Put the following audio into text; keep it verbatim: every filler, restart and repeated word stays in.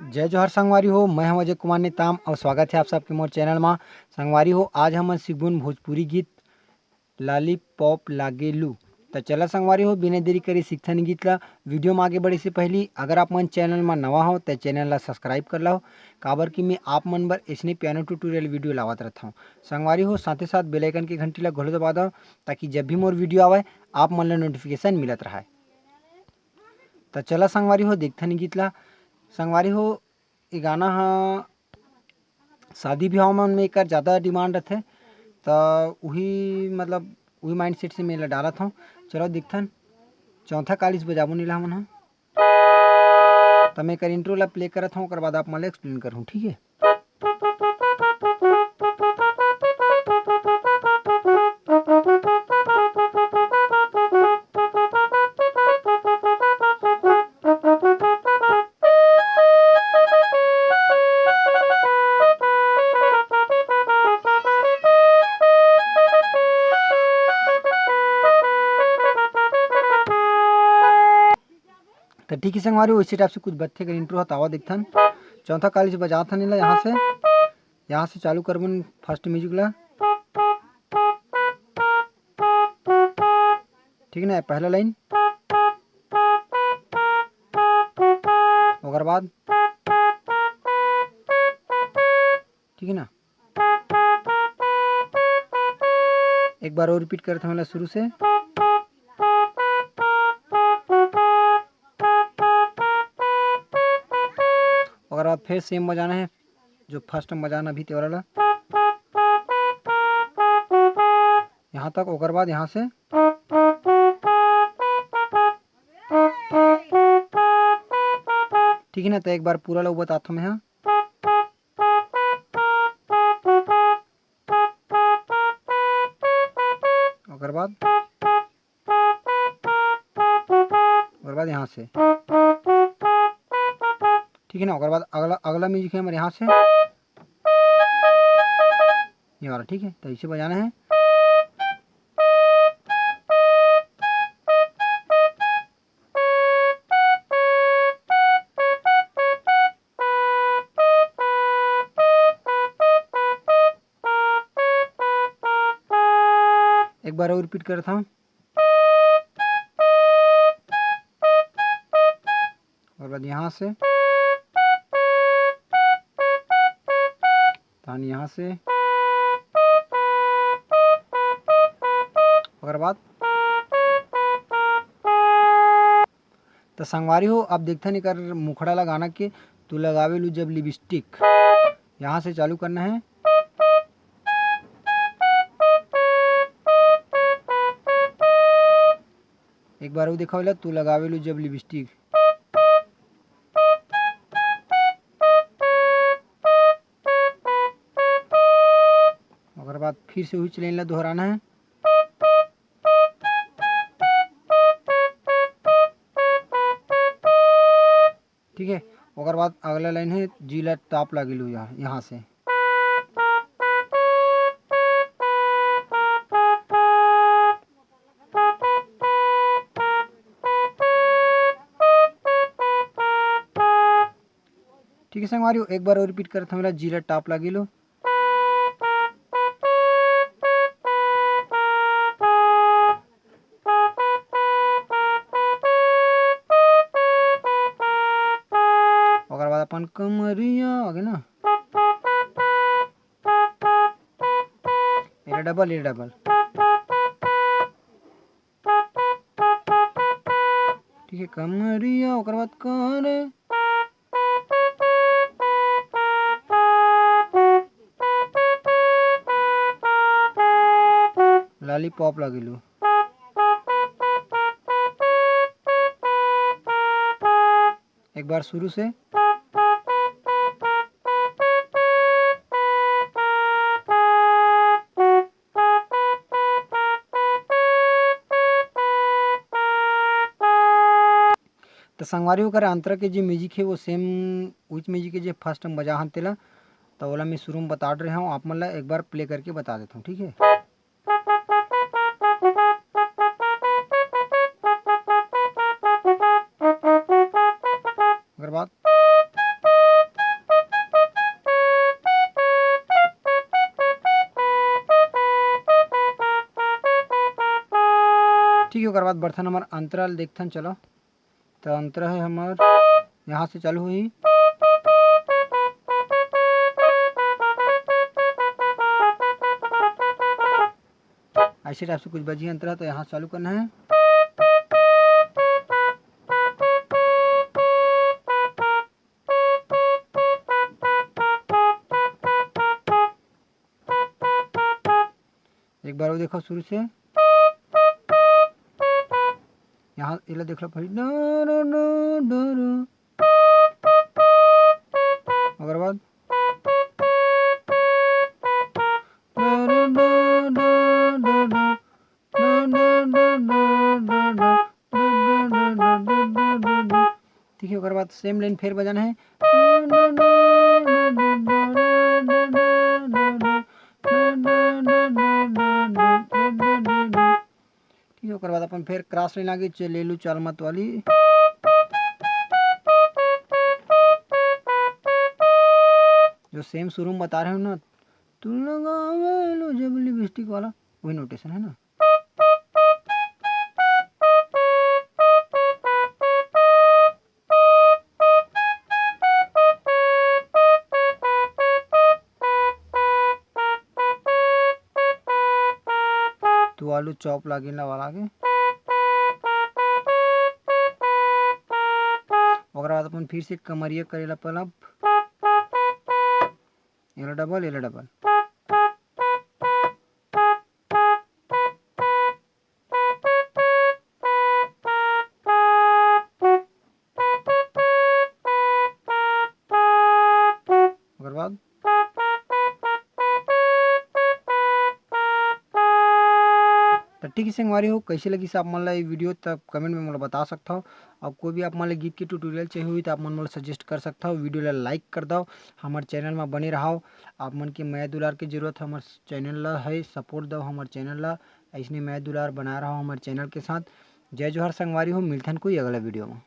जय जोहार संगवारी हो, मैं हूं अजय कुमार नेताम और स्वागत है आप सबके मोर चैनल मा। संगवारी हो, आज हमन सिगुन भोजपुरी गीत लॉलीपॉप लागे लू। त चला संगवारी हो, बिना देरी करे सीखथन गीत ला। वीडियो में आगे बढ़े से पहली अगर आप मन चैनल मा नवा हो त चैनल ला सब्सक्राइब कर लाओ, काबर कि मैं आप मन बर इसने पियानो ट्यूटोरियल वीडियो लावत रहता हूँ। संगवारी हो, साथे साथ बेल आइकन के घंटी ला घलो दबा दो, ताकि जब भी मोर वीडियो आवे आप मन ला नोटिफिकेशन मिलत रहे। त चला संगवारी हो, देखथन गीत ला। संगवारी हो, ये गाना ह शादी ब्याह मन में एकर ज़्यादा डिमांड रथे, त उही मतलब उही माइंडसेट से मैं एला डालत हूँ। चलो देखथन, चौथा कालिस बजाबो नीला हमन ह। त मैं एकर इंट्रो ला प्ले करत हूँ, ओकर बाद आप मन ला एक्सप्लेन करहूँ, ठीक है। त ठीक है संगवारी, वैसे टाइप से कुछ बत्थे कर इंट्रो हतावा देखथन। चौथा कालिस बजाथन एला यहाँ से, यहाँ से चालू करबन फर्स्ट म्यूजिक ला। ठीक ना, पहला लाइन, ओकर बाद ठीक है ना, एक बार और रिपीट करत हूँ शुरू से। ओकर बाद फिर सेम बजाना है, जो फर्स्ट में बजाना अभी तेवरा ला, यहाँ तक। ओकर बाद यहाँ से, ठीक है ना, तो एक बार पूरा ला बताता हूँ मैं, हाँ। ओकर बाद, ओकर बाद यहाँ से, ठीक है ना। ओकर बाद अगला, अगला म्यूजिक है हमारे यहाँ से, ये वाला, ठीक है, तो इसे बजाना है। एक बार और रिपीट करता हूँ। और बाद यहाँ से, तहन यहाँ से, ओकर बाद त संगवारी हो, अब देखथन एकर मुखड़ा ला गाना के, तू लगावे लू जब लिपस्टिक। यहाँ से चालू करना है। एक बार वो दिखावेला, तू लगावेलू जब लिपस्टिक। ओकर बाद फिर से उही लाइन ला दोहराना है। ठीक है, ओकर बाद अगला लाइन है, जी ला टॉप लागेलू यहाँ, यहाँ से। ठीक है संगवारी हो, एक बार और रिपीट करत हूँ, जी ला टॉप लागेलू। ओकर बाद अपन कमरिया आगे ना, एला डबल, एला डबल। ठीक है, कमरिया, ओकर बाद करे। लॉलीपॉप लागेलू। एक बार शुरू से। त संगवारी हो, ओकर अंतरा के जे म्यूजिक हे, वो सेम उच म्यूजिक के जे फर्स्ट में बजा हन तेला, त ओला मैं शुरू में बता रहे हूँ, आप मन ला एक बार प्ले करके बता देता हूँ, ठीक है? ओकर बाद ओकर बाद बढ़थन हमर अंतरा ल देखथन। चलो, त अंतरा हे हमर, यहाँ से चालू होही। ऐसे टाइप से कुछ बजी अंतरा, त यहाँ चालू करना है। एक बार वो देखो शुरू से, यहाँ एला देख लो पहले, डो, डो, डो, डो, डो। ओकर बाद डो, डो, डो, डो, डो, डो। ठीक है, ओकर बाद सेम लाइन फेर बजाना है। ठीक है, ओकर बाद अपन फेर क्रॉस लाइन आगे चले लू चाल मत वाली, जो सेम शुरू में बता रहे हो ना, तू लगावे लो जब लिपस्टिक वाला, वही नोटेशन है ना। तू आलू चॉप लागे ला वाला आगे। ओकरा बाद अपन फिर से कमरिया करेला पलप, एला डबल, एला डबल। ओकर बाद त ठीक है संगवारी हो, कैसे लगिस आप मन ला ये वीडियो, त कमेंट में मोला बता सकथव। और कोई भी आप मन ला गीत के ट्यूटोरियल चाहिए होही, त आप मन मोला सजेस्ट कर सकथव। वीडियो ला लाइक कर दव, हमर चैनल में बने रहव। आप मन के मया दुलार के जरूरत हमर चैनल ला है, सपोर्ट दव हमर चैनल ला, ऐसने मया दुलार बना रहव हमर चैनल के साथ। जय जोहार संगवारी हो, मिलथन कोई अगला वीडियो में।